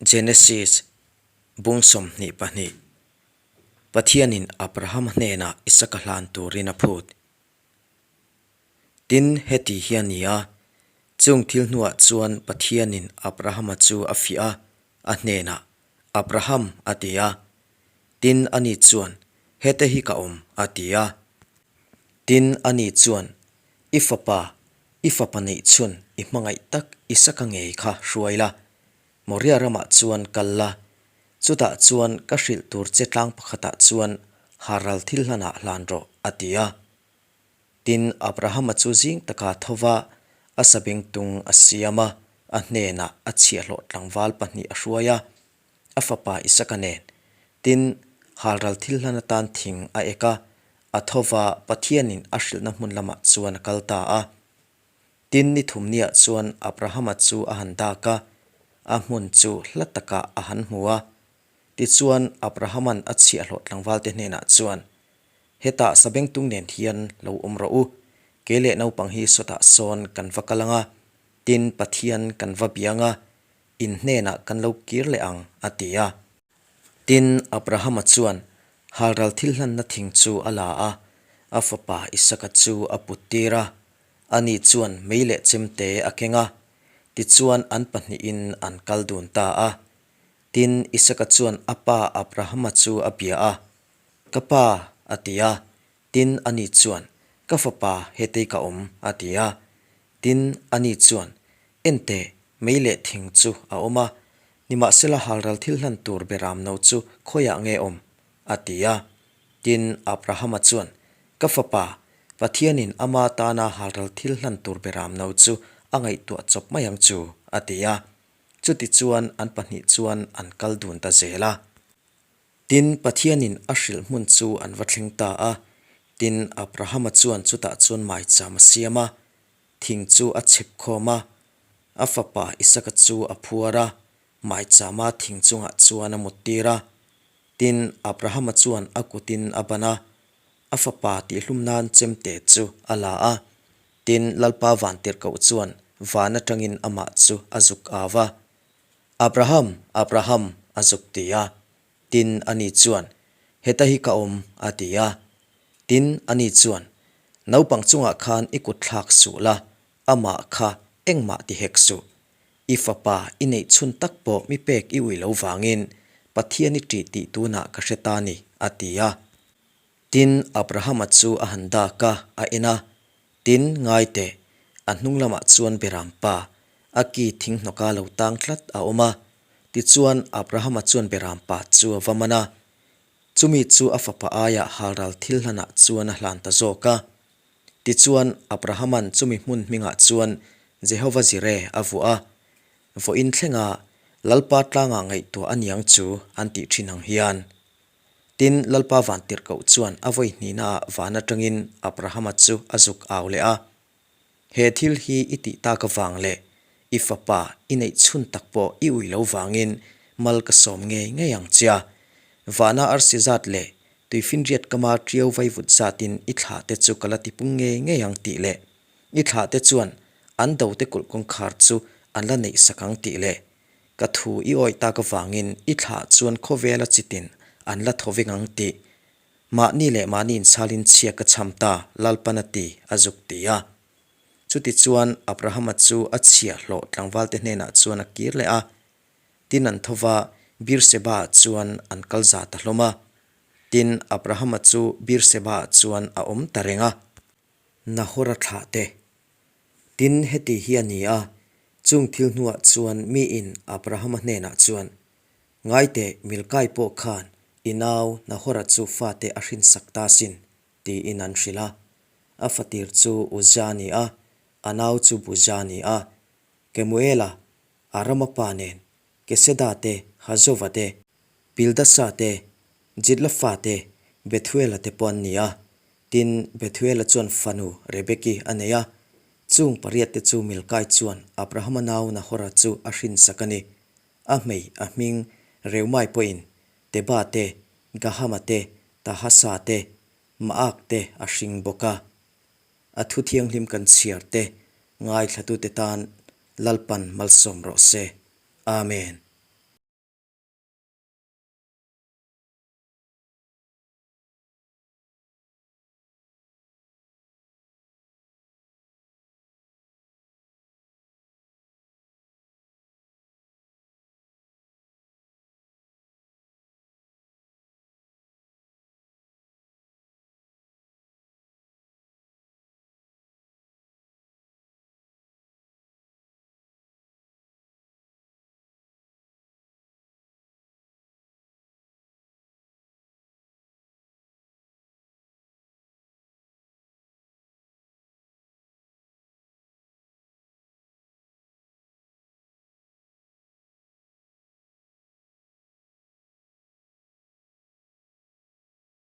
Genesis bung 22 Pathianin Abrahama hnenah Isaka hlan turin a phut. Tin, heti hi a ni a, chung thil hnuah chuan Pathianin Abrahama chu a fiah a, a hnenah, Abraham, a ti a. Tin, ani chuan, Hete hi ka awm, a ti a. Tin, ani chuan, I fapa, i fapa neih chhun i hmangaih tak Isaka ngei kha hruai la, Moria ramah chuan kal la, chutah chuan ka hrilh tur che tlang pakhatah chuan Haral thil hlanah hlan rawh, a ti a. Tin, Abrahama chu zing taka tho va, a sabengtung a siam a, a hnenah a chhiahhlawh tlangval pahnih a hruai a, a fapa Isaka nen. Tin, Halral thil hlan atan thing a ek a, a tho va, Pathianin a hrilhna hmun lamah chuan a kal ta a. Tin, ni thumniah chuan Abrahama chu a han dak a, a hmun chu hla takah a han hmu a. Tichuan, Abrahama'n a chhiahhlawh tlangvalte hnenah chuan, Hetah sabengtung nen hian lo awm rawh u, kei leh naupang hi sawtah sawn kan va kal ang a, tin, Pathian kan va bia ang a, in hnenah kan lo kir leh ang, a ti a. Tin, Abrahama chuan halral thil hlanna thing chu a la a, a fapa Isaka chu a put tir a. Ani chuan mei leh chemte a keng a, tichuan an pahnihin an kal dun ta a. Tin, Isaka chuan a pa Abrahama chu a bia a, Ka pa, a ti a. Tin, ani chuan, Ka fapa, hetei ka awm, a ti a. Tin, ani chuan, Enteh, mei leh thing chu a awm a, nimahsela halral thil hlan tur beram no chu khawiah nge awm? a ti a. Tin, Abrahama chuan, Ka fapa, Pathianin ama tana halral thil hlan tur beram no chu a ngaihtuah chawp mai ang chu, a ti a. Chutichuan an pahnih chuan an kal dun ta zel a. Tin, Pathianin a hrilh hmun chu an va thleng ta a. Tin, Abrahama chuan chutah chuan maicham a siam a, thing chu a chhep khawm a, a fapa Isaka chu a phuar a, maichama thing chungah chuan a muttir a. Tin, Abrahama chuan a kutin a ban a, a fapa tihhlum nan chemte chu a la a. Tin, Lalpa vantirhkoh chuan van atangin amah chu a zuk au va, Abraham, Abraham, a zuk ti a. Tin, ani chuan, Heta hi ka awm, a ti a. Tin, ani chuan, Naupang chungah khan i kut thlak suh la, amah kha engmah ti hek suh. I fapa i neih chhun tak pawh mi pek i ui lo vangin Pathian i ṭih tih tunah ka hre ta ni, a ti a. Tin, Abrahama chu a han dak a, a en a. Tin, ngai teh, a hnung lamah chuan Beram pa, a ki thing hnawka lo tang tlat a awm a. Tichuan, Abrahama chuan Beram pa chu a va man a. Chumi chu a fapa aiah halral thil hlanah chuan a hlan ta zawk a. Tichuan, Abrahama'n chumi hmun hmingah chuan Jehova Jireh a vuah a. Vawiin thlenga Lalpa tlangah ngaihtuah a niang chu an tih thin ang hian. Tin, Lalpa vantirhkoh chuan a vawi hnihnaah van atangin Abrahama chu a zuk au leh a, He thil hi i tih tak avang leh i fapa i neih chhun tak pawh i ui lo vangin mal ka sawm ngei ngei ang che a. Vana arsi zat leh tuifinriat kama ṭiau vaivut zatin i thlah te chu ka la tipung ngei ngei ang tih leh i thlah te chuan an dote kulh kawngkhar chu an la neih sak ang tih leh Ka thu i awih tak avangin i thlah chuan khawvela chitin an la thaw vek ang tih. Mahni leh mahni inchhalin chhia ka chham ta, Lalpan a ti, a zuk ti a. Chutichuan Abrahama chu a chhiahhlawh tlangvalte hnenah chuan a kir leh a. Tin an tho va, Beersheba-ah chuan an kal za ta hlawm a. Tin, Abrahama chu Beersheba-ah chuan a awm ta reng a. Nahora thlah te. Tin, heti hi a ni a, chung thil hnuah chuan miin Abrahama hnenah chuan, Ngaiteh, Milkai pawh khan i nau Nahora chu fate a hrinsak ta sin, tiin an hrilh a. A fatir chu Uza a ni a, a nau chu Buza a ni a. Kemuela, Arama pa nen, Keseda te, Hazova te, Pildasa te, Jidlafa te, Bethuela te pawh an ni a. Tin, Bethuela chuan fanu Rebeki a nei a. Chung pariat te chu Milkai chuan Abrahama nau Nahora chu a hrinsak a ni. A hmei, a hming, Reumai pawhin Teba te, Gahama te, Tahasa te, Maak te a hring bawk a. A thu thianghlim kan chhiar te ngaithlatute tan Lalpan malsawm rawh se. Amen.